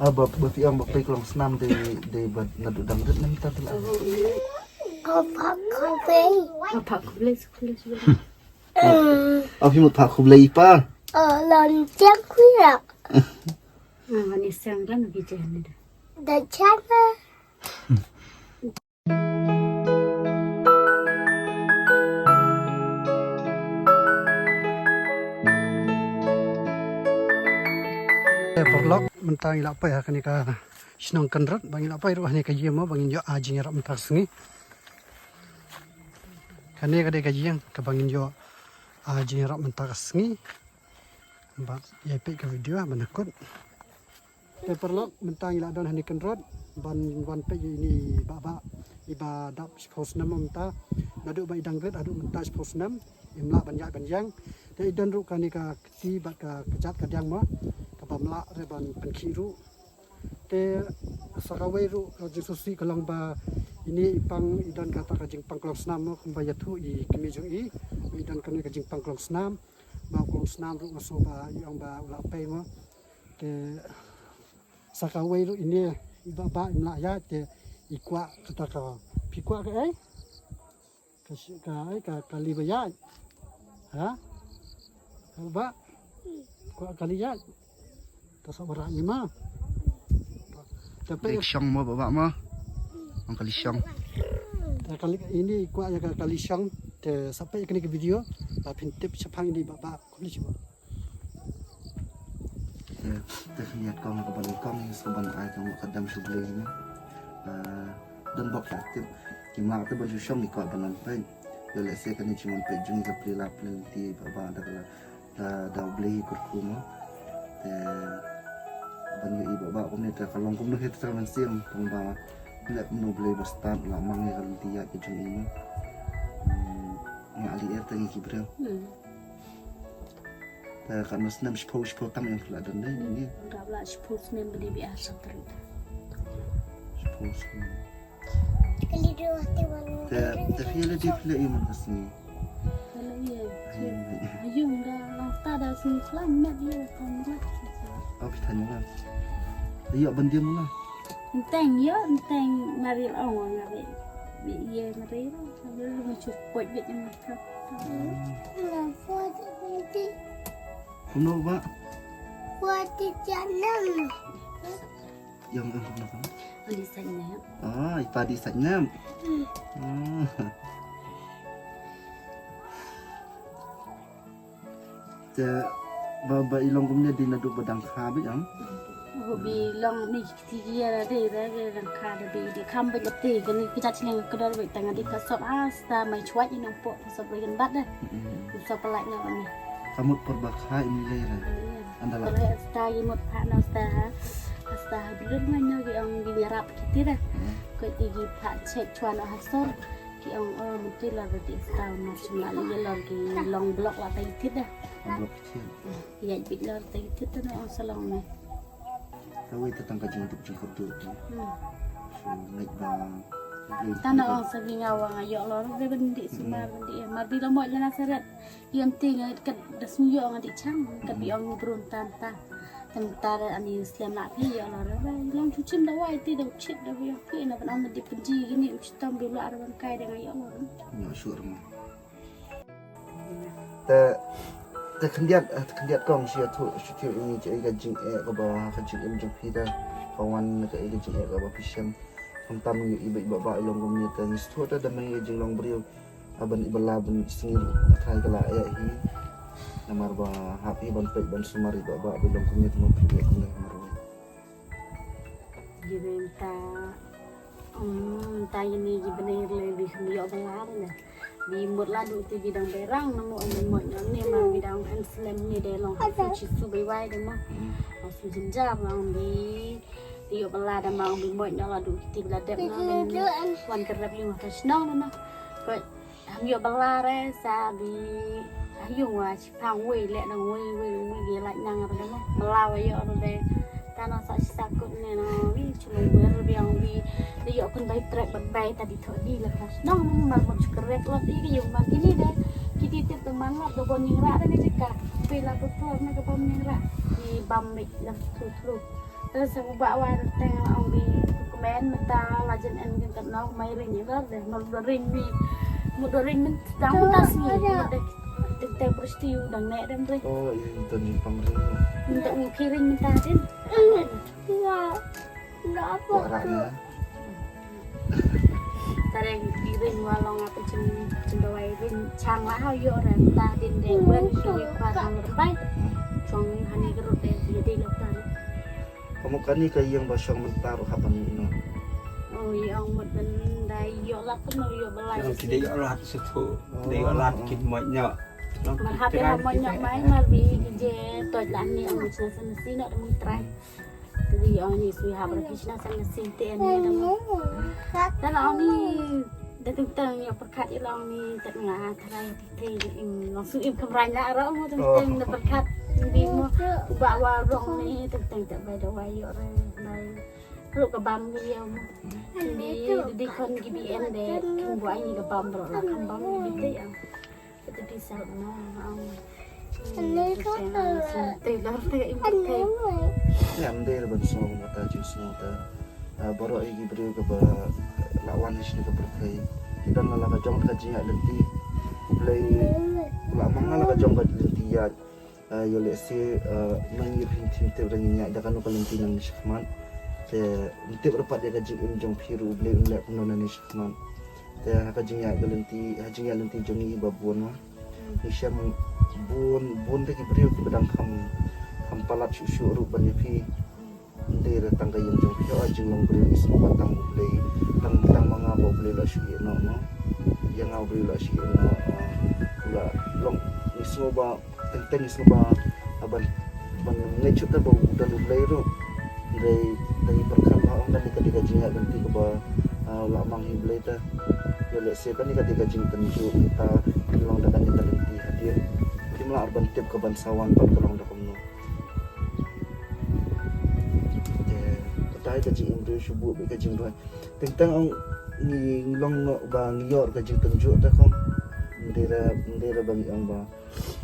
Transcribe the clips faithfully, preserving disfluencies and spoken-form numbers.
Ah, ba ba phi ong ba phi klong snam de de ba naduh dang rit ne mynta te la. Ko phak ko phi. Apa khublei khublei khublei. Ah, phi mut phak khublei i pa. Oh, lon tiang kuya. Ah, ni sang kan ki jen ni dah. Da chana. Paralok, mynta ngi la poi ha kane ka shnong Kynrut, ba ngi la poi ruh ha kane ka ïing mo ba ngin ïoh ai jingïarap mynta ka sngi. Kane ka dei ka ïing kaba ngin ïoh ai jingïarap mynta ka sngi. Ba ïa peit ka video ba na kut. Te paralok, mynta ngi la don ha kane Kynrut ban wan peit ïa ine i Bah Bah iba dap shiphew snem mynta. Naduh ba i dang rit haduh mynta shiphew snem. Im lah ban ïaid ban ïeng. Te i don ruh kane ka kti bad ka kjat ka diang mo kaba mlah re ban pynkhih ruh. Te sa kawei ruh ka jingsngewsih ka long ba ine i pang i don kata ka jingpang klong snam mo kumba ïathuh i kmie jong i. I don kane ka jingpang klong snam. Ba klong snam ruh nga sngew ba i ong ba u la pei mo. Te sa kawei ruh ine i Bah Bah im lah ïaid te i kwah kata ka phi kwah ka ei. Ka shi- ka ai ka kali ba ïaid. Ha? Ka ba. Kwah kali ïaid. Ta sa ba rah ni ma. Ta pe Pek shong mo ba ba mo. Ong kali shong. Ta kali ini kwah ïa ka kali shong. Te sa pe kini ki video. Ba phin tip shaphang ini ba ba. Kuli shi ba. Te te khniat kong ka ban kong ni sa ban ai kong ka dam shu blei ni. Don bok ya tip. Kim lah te ban shu shong ni kwah ban lam pek. Yo le se kani chi mon pek jung ka pli la pli ti ba ba da ka la da da blei kur ku mo. Te ban yo i ba ba kumne te ka long kumne he te man sim tong ba. Lep no blei ba start la mang ni ka ti ya ke jung i mo. Nga ali er te ngi ki brem. Te ka no snem shiphew shiphew tam yang pula dan dai ni. Rap la shiphew snem beli bi ar sa tari. Shiphew snem. Kali dua ti wan. Te te fi le di fi le i man tasni. Kalau iya. Ayung da lang ta da sini selamat dia kan dia. Oh, pitanya lah. Iya, bandia mula. Enteng ya, enteng maril awang ngabe. Bi iya maril. Sambil muncul kuat bit yang mereka. Kenapa tak berhenti? Kumno ba? Kuat di jalan. Yang yang kumno kumno? Adi sanya. Ah, ipa di sanya. Ah. Te ba ba i long kumne di naduh ba dang kha bit am. Hobi long ni ti ya da de da de dang kha da de de kam ba te ka ni ka chat leng ka dor ba tang di ka sop asta mai chwat ni nang po ka sop ba yan bat da. Ka sop la nya ni. Kamut por ba kha ini le ra. Anda la. Asta yi mut pha na asta. Asta ha bilur ma nyo gi ong gi rap kiti da. Ko ti gi pha chek chwan ha sor. Ki ong o mesti la berarti setahun masih nak ni lor ki long blok la tai tit dah. Blok kecil. Ya bit lor tai tit tu nak ong selong ni. Kawai tetang ka jingdup jingkepdup tu. Hmm. So ngai ba. Tana ong sabi ngawang ayo lor be bendi sumar bendi. Mar bi la moy la nasaret. Yam ti ngai kat da sum yo ong di chang kat bi ong brun tan ta. Tang tar ani slem la phi yo lor ba. Long chu chim da wai ti da chit da bi ong phi na ban ong di penji gini u chitom bi la ar ban kai da ngai yo lor. Nya sure ma. Te te khyndiat eh, te khyndiat kong shi tu shi tu ini je ka jing eh ka ba ka jing im jing phi da. Ka wan ka eh ka jing eh ka ba phi shem. Tam tam ngi iba iba ba ilong ko mi te ngi stu ta da mai ka jing long briew. Aban iba la ban singir athai ka la eh hi. Namar ba hap hi ban pek ban sumar iba ba ilong ko mi te mo phi ko ne mar. Gibe ta um ta ini gibe ne le bi kham yo ba la ne. Bi mut la du ti bi dang berang na mo an mo ne ma bi dang an slem ni de long ha su chi su bai wai de ma. Ha su jin ja ma bi bi yo ba la da ma bi mo na la du ti bi la de na. Wan ka rap yung ha shnong na. Ko ham yo ba la re sa bi ha yung wa chi pang wei le na wei wei wei ge la nang re ma. Ba la wa yo re. Ta na sa chi sa kut ne na wi. Chulung wer biang wi. Te yo kun bai trek bat bai ta di tho di la khas. Nong nong mar mo chukrek lo di ki yung man ini de. Kiti tip te man lo do bon ning ra de ni ka. Pe la ko tro na ka bom ning ra. Ni bam mi la tu tu. Te sa u bah wa teng la ong bi kmen mynta la jan en kin kat no mai ring ni lor de, mut do ring ni. Mut do ring mynta mynta sngi. Mut de teng teng pyrshah dang ne dem ring. Oh, i don ni pang ring. Mynta u ki ring mynta din. Wa ra na. Tareng di ring wa long apa chin chin dawai ring chang la ha yo ren ta din de wen ki kwa tang bai. Chong hani gerut de di di lo tan. Kamu kani ka yang ba shong mynta ruh hapang ni no. Oh, yang mut ben dai yo la pen yo belai. Yang ki dei lat situ. Dei lat kin mo nya. Mar hape ha mo nya mai mar bi ki je toit la ni ang chna san si na dum trai. Jadi ong ni sui ha bar ki chna san si te ni dum. Dan ong ni da teng teng yo perkat i long ni teng nga trai. Te im long su im kamrai na ro mo teng teng na perkat bi mo ba wa rong ni teng teng te bai da wa yo re bai. Ru ka bam ni yo mo. Ni di kon ki bi en de kin wa ni ka bam ro la kan bam ni te ya. Te di sa no ong. Te lor te im te. Ngam de ban so mo ta ju so ta. Ah, baroh ïa ki briew kaba la wan ha shane ka pyrthei ki don la ka jong ka jingïaid lynti. U Blei la mang la ka jong ka lynti ïaid. Ah, ïoh lehse, ah, ma ngi ruh ngim tip, tip ruh ngin ïaid da kano ka lynti nangne shakhmat. Te ngim tip ruh pat ïa ka jingim jong phi ruh U Blei un leh kumno nangne shakhmat. Te ha ka jingïaid ka lynti, ha jingïaid lynti jong ngi ba bun ma ngi shem bun, bun te ki briew kiba dang kham, kham palat shuh shuh ruh ban ïa phi. Ym dei re tang ka ïing jong phi, ah, jinglong briew ngi sngewbha tang U Blei, tang, tang ma nga ba U Blei la shu ïeh noh, no. Ïa nga U Blei la shu ïeh noh, ah, la long ngi sngewbha, teng teng ngi sngewbha, ah, ban, ban ngeit shuh te ba u don U Blei ruh. Dei, dei pyrkhat ba ong kane ka dei ka jingïaid lynti kaba, ah, la mang hi U Blei te. Ïoh lehse kane ka dei ka jingtynjuh mynta ngi long da kane ka lynti hadien. Kim lah ban tip ka ban sa wan pat ka long da kumno. Te katai ka jingim briew shu buh beit ka jingrwai. Teng teng ong ngi long noh ba ngi ïoh ka jingtynjuh te kham. Ym dei re, ym dei re ba ngi ong ba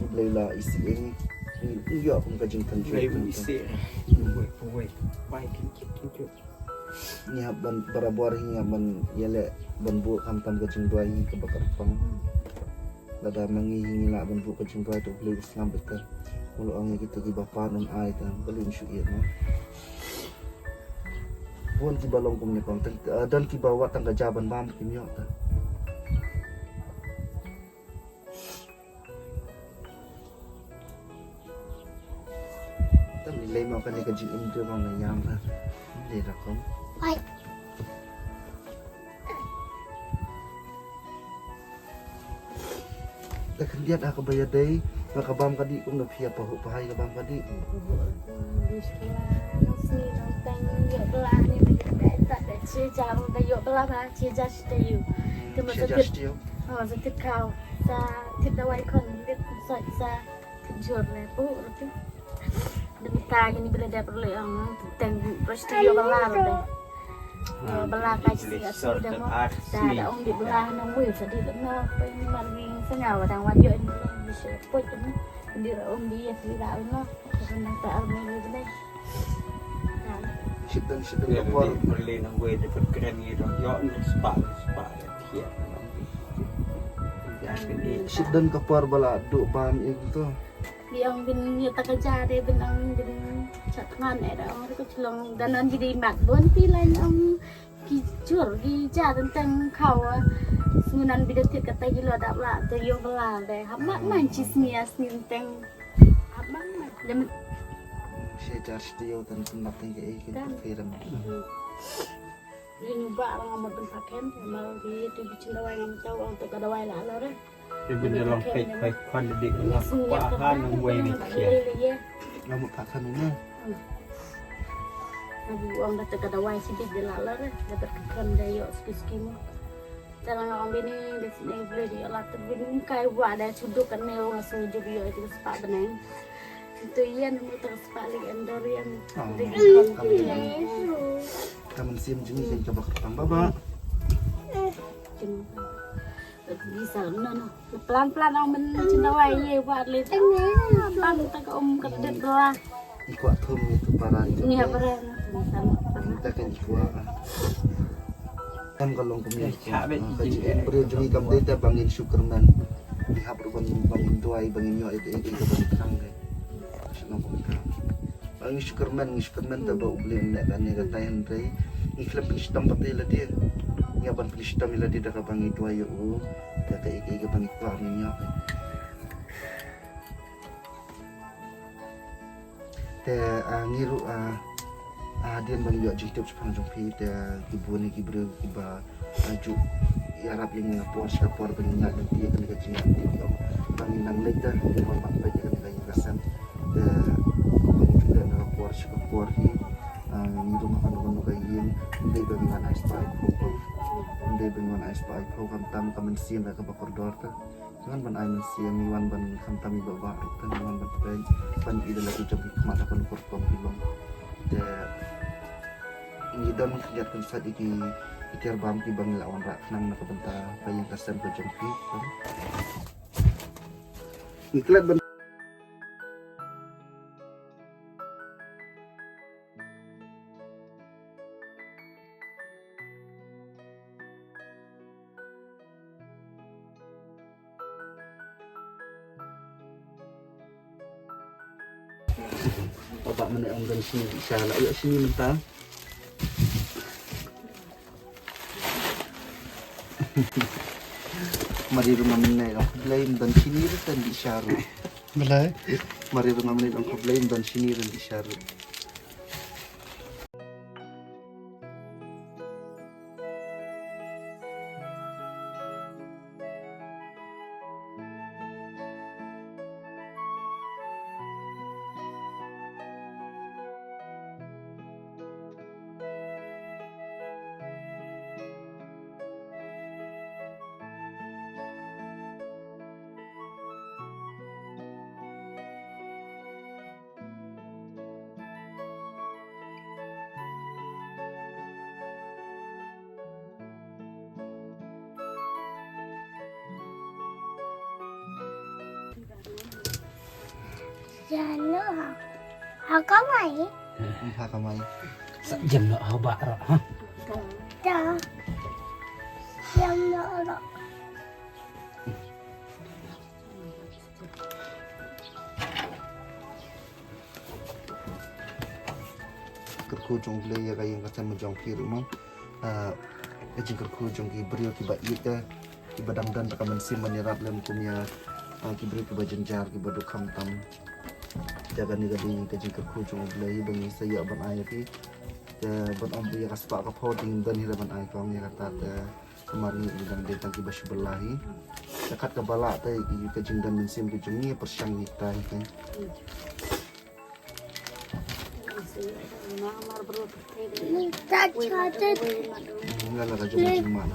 U Blei la isih ïa ngi. Ngi ïoh kum ka jingtynjuh. Blei u isih. Puwei, puwei. Bai kin kit tynjuh. Ngi hap ban barabor hi ngi hap ban ïaleh ban buh khamtam ka jingrwai hi kaba kyrpang. Lada ma ngi hi ngi lah ban buh ka jingrwai te U Blei u sngap beit te. U la ong ïa kito kiba pan un ai te balei un shu ïeit noh. Bun kiba long kumne pang te, eh, don kiba wat tang ka ja ban bam kim ïoh te. Tam ni lei mo kane ka jingim te mo na ïam ha. Ni lei rakom. Ai. Te khyndiat ha kaba ïadei nga ka bam ka dih kumno phi ïa pahuh pahai ka bam ka dih. Te ma sa tit. Oh, sa tit khaw. Sa tit dawai khon tit sa sa tit jur le pu rutu. Demi ta gini bila dep le ang teng rush ti yo bala le. Bala ka si asi da mo. Da da ong di bala na mui sa di na pa ni mar ni sa nga wa dang wan yo ni bi se poi ni. Di ra ong di ya si da no. Sa nang ta ar ni ni. Shit dan, shit dan ka por. Perle na wei de keren ni dong yo ni spa spa ya. Shit dan ka por bala du bam ing to. Biang bin ya ta ka ja de bin ang bin chat ngan eh da ong ko chlong dan an bi di mat bon pi lain ong ki jur ki ja dan tang khaw. Sunan bi de tit ka ta ki lo da bla de yo bla de ha mat man chi sni as ni teng. Shi jar shi yo tan kin bak kin ke kin ke firam. Ni ba rang amot ben paken mal di tu bicin dawai ngam tau ang tu ka dawai la la re. Ibu ni long pek pek pan di ngam pahan ngam wei ni kia. Ngam pakan ni na. Abu ang kata ka dawai sidik de la la re. Dapat kan da yo ski ski mo. Tara nga ong bini de sini beli di la tu bini kai wa da suduk kan ne ong sini jubi yo itu sepak beneng. Itu iya nemu tak sepak lagi endor ya. Kamen sim jini kan coba ketang baba. Bisa no no. Pelan pelan ong men cinta wai ye wa le. Pelan tak om kedet belah. Ikwa thum itu paran. Iya paran. Mynta kan ïa kwah. Em ka long kumne. Ka jingim briew jong ngi kam dei te ba ngin shu kyrmen. Ngi hap ruh ban, ba ngin duwai, ba ngin ïoh ïa kaei kaei kaba ngi kyrmen. Shu long kumta. Ba ngi shu kyrmen, ngi shu kyrmen te ba U Blei un leh kane katai, hynrei ngi khlem pynshitom pat ïa lade. Ngi hap ban pynshitom ïa lade da kaba ngi duwai ïa u. Ïa kaei kaei kaba ngi kwah ngin ïoh. Te, ah, ngi ruh, ah, ah, hadien ba ngi ïoh jingtip shaphang jong phi, te ki bun ki briew kiba, ah, ju ïarap ïa ngi na por sha por ba ngi ïaid lynti ïa kane ka jingïaid lynti, ba ngi nang leit te, ngi wan ban peit ïa kane ka ïing ka sem. Te ba ngi ju leit na ka por sha ka por hi, ah, ngi ruh ha kano kano ka ïing, ym dei ba ngi wan ai spah ai phew, ym dei ba ngi wan ai spah ai phew, khamtam ka mynsiem kaba kordor te. Ngi wan ban ai mynsiem, ngi wan ban khamtam ïa i Bah Bah ruh te, ngi wan ban peit ban ïohi da la ki jong ki khmat ha kano ka rukom ki long. Te ngi don khyndiat khyndiat ïa ki, ki tiar bam kiba ngi la wanrah khnang na ka bynta ka ïing ka sem ka jong ki. Ngi klet ban Ba, ba, mane ong don shini, sha la ïoh shini mynta. Mari ruh ngam ne ong khublei, don shini ruh, don di sha ruh. Blei. Mari ruh ngam ne ong khublei, don shini ruh, di sha ruh. Jalo ha. Ha kamai. Ha kamai. Sa jem noh ha ba ro ha. Da. Jem noh ro. Kyrkhu jong U Blei ïa ka ïing ka sem jong phi ruh mo. Ah, ka jingkyrkhu jong ki briew kiba ïeit, eh, kiba dang don da ka mynsiem ban ïarap lem kum ïa, ah, ki briew kiba jynjar kiba duk khamtam. Ïa kane ka dei ka jingkyrkhu jong U Blei ba ngi sa ïoh ban ai ïa ki. Te ban ong ba ïa ka spah ka phew dei ngim don hi ruh ban ai kong ïa kata te. Namar ngi dang dei tang kiba shu bylla hi. Te kat kaba lah te ïa ka jingdon mynsiem ka jong ngi pyrshang ïa kita hi te. Nga la ka jong ka jingmah na.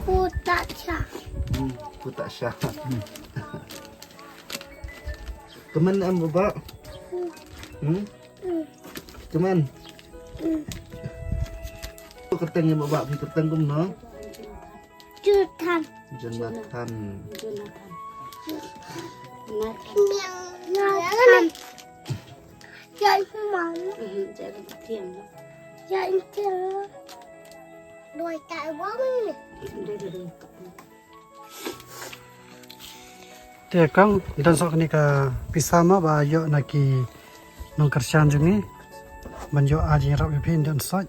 Hmm, puta sha. Kmen em baba? Hmm? Kmen. Kyrteng ïa baba, kyrteng kumno? Jonathan. Jonathan. Jonathan. Nathan. Nathan. Yan mama. Mhm, jadi tiang. Yan tiang. Doi tak bom ni. Doi, doi, doi. Te kong, don soh kane ka pisa mo ba ïoh na ki nongkyrshan jong ngi. Ban ïoh ai jingïarap ïa phi, don soh.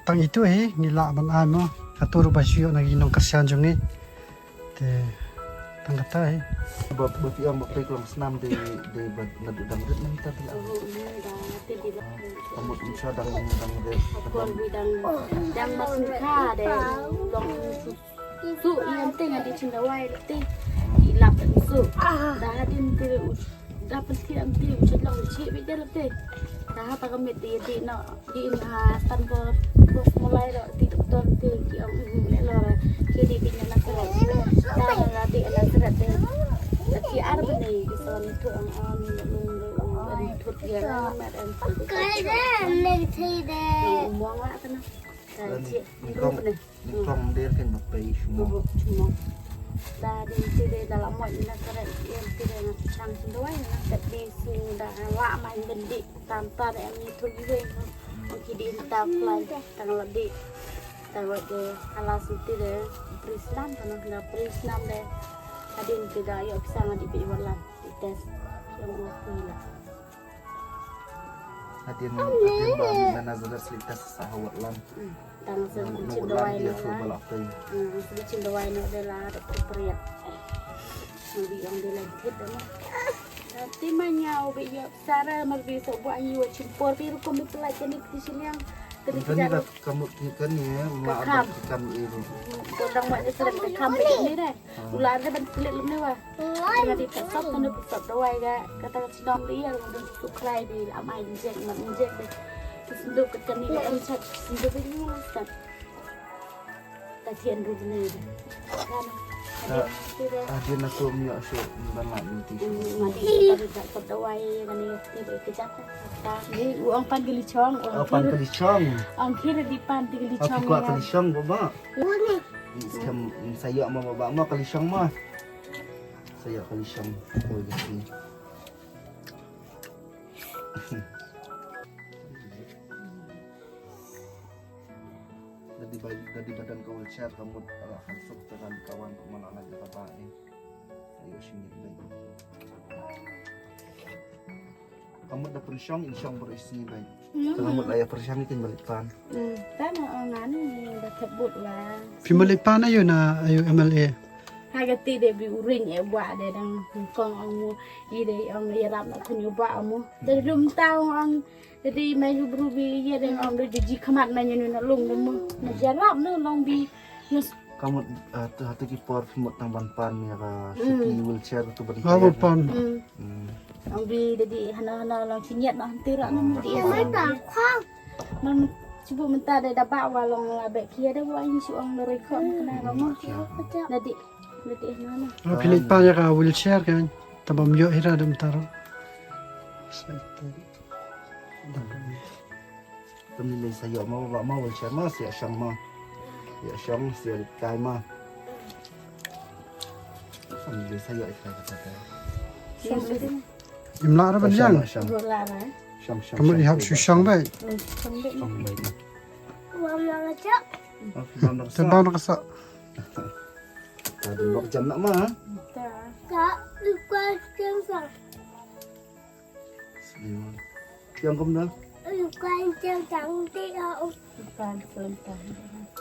Tang itu hi ngi lah ban ai mo. Kato ruh ba shu ïoh na ki nongkyrshan jong ngi. Te tang kata hi. Ba, ba phi ong ba phi long snam dei, dei ba naduh dang rit nangta phi lah. Ka mut ym sha dang, dang rit. Dang mas ka dei long. Su, ïa ante nga dei chin dawai te. I lap su. Da hadien te u da pynthik ante u chet long chi beit da lap te. Da ha ta ka met dei dei no. Dei in ha stan ko bos molai ro dei doktor te ki ong u ne lo ra. Ki dei dei na seret. Da la dei na seret te. Da ki ar bne ki son tu ong ong ni long long ong thut ïa na mat an. Kai de, neng thei de. Ong ong wa ta na. Ka chi rup ne. Ni tong der ken bak pei shumo. Bak shumo. Da dei te dei da la mo ina kare ien te dei na chang sing dawai na kat dei sing da la mai bendi tam ta da em ni tu gi wei. Ki dei ta fly tang la dei. Tang la dei ala sing te dei prisnam kana na prisnam dei. Adin te da yo pisang di be wala di test. Yang mo pila. Hadien hadien ba na Nazareth slik tas sa hawat lan. Tang sa chin dawai no la. Sa chin dawai no de la da priya. Ngi ong de la kit da ma. Ti ma nya o be yo sara mar bi so bu ayu chin por bi rukom bi pelai kani ti siliang. Kani kani ka kamu ti kani ya ma ada kam iru. Ko dang ma ni sara kam be ni de. Ular de ban pelit lem ne wa. Nga di tak sop tanu sop dawai ga kata ka chnong di ya ndu suklai di la mai injek ma injek di. Senduk ka kani ga em chat senduk di ni sat. Ta thian ru ni. Adien aku myo so ban la ni ti. Ma di tak sop dawai ga ni ti di kejap. Ni uang pan geli chong uang pan geli chong. Ang kira di pan di geli chong. Aku kuat geli chong baba. Kam saya ma baba ma keli chong ma. Saya kali shang. Oh, gitu. Dari ba-, dari badan ka wheelchair ka mut ala hansuk dengan kawan kemana anak kata bae. Ayo sini baik. Ka mut da pynshong in shong baroh shi sngi beit. Ka mut la ïa pynshong kin balik pan. Tang ong ngan da thep but la. Phi balik pan ayo na ayo M L A. Ha ka ti de bi u ring e wa de dang kong ong mu i de ong ïarap na khun ïa ba mu. Da dum ta ong ong da di mai hu bru bi ïa de ong da ji khmat na ïa nu na lung de mu. Na ïarap nu long bi. Ka mut, ah, tu hatu ki por phi mut tang ban pan ïa ka shuki wheelchair tu ban pan. Ong bi da di hana hana lang chi ngiat na hyntir na di. Mang chibu mynta da da ba wa long la be kia da wa ngi shu ong da roi khom kena rong. Da di da di hana hana. Phi leit pan ïa ka wheelchair kan. Tabam yo hira dum taro. Tymmen sa ïoh ma ba ma wheelchair ma sia shong ma. Sia shong sia kai ma. Tymmen sa ïoh kai kata. Im lah ra ban yang. Shong shong. Kamu ihap shu shong bai. Shong bai. Tebang nak sa. Tadi lok jam nak ma. Tak lupa jam sa. Yang kum dah? Bukan tentang dia. Bukan tentang.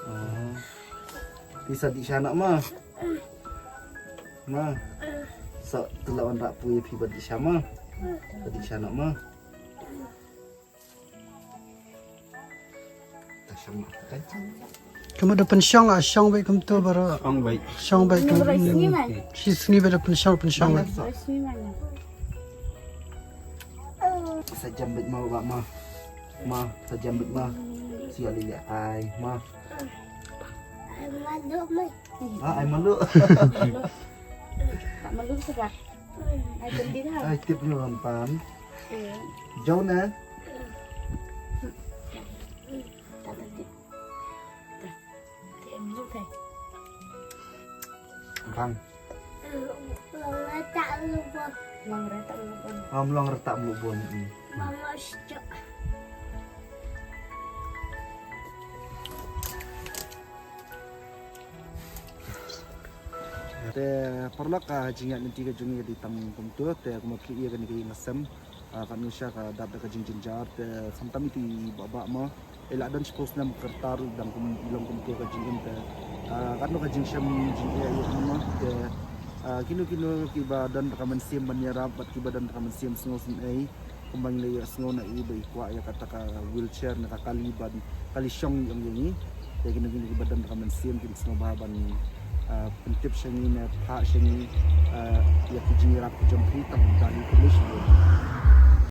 Ah. Bisa di sana mah. Mah. Sa telawan rak pui pi bad di sana. Bad di sana mah. Kamu da pynshong la shong bai kumtu baroh. Shong bai. Shong bai kum. Shi sngi bai da pynshong pynshong bai. Sa jam bai ma ba ma. Ma, sa jam bai ma. Sia li ai ma. Ai malu. Ah, ai malu. Tak malu sebab. Ai tip ni wan pan. Jauh na. Bang. Long retak lubon. Long retak lubon. Om long retak lubon. Mama sejak. Te paralok ka jingïaid lynti ka jong ngi ka dei tang kumtu te kumba phi ïa kane ka ïing ka sem. Ah, ka nusha ka dap da ka jingjynjar te khamtam iti ba ba ma. Ila don shiphew snem ka rta ruh dang kum long kumtu ka jingim te. Ah, ka don ka jingshem jingeh ïa ma te. Ah, kino kino kiba don ka mynsiem ban ïarap bad kiba don ka mynsiem sngewsynei. Kumba ngi la ïohsngew na i ba i kwah ïa kata ka wheelchair ne ka kali ban kali shong ïa ngi. Te kino kino kiba don ka mynsiem kin sngewbha ban, ah, pyntip sha ngi ne phah sha ngi, ah, ïa ki jingïarap ki jong phi tang da i kuli sha ngi.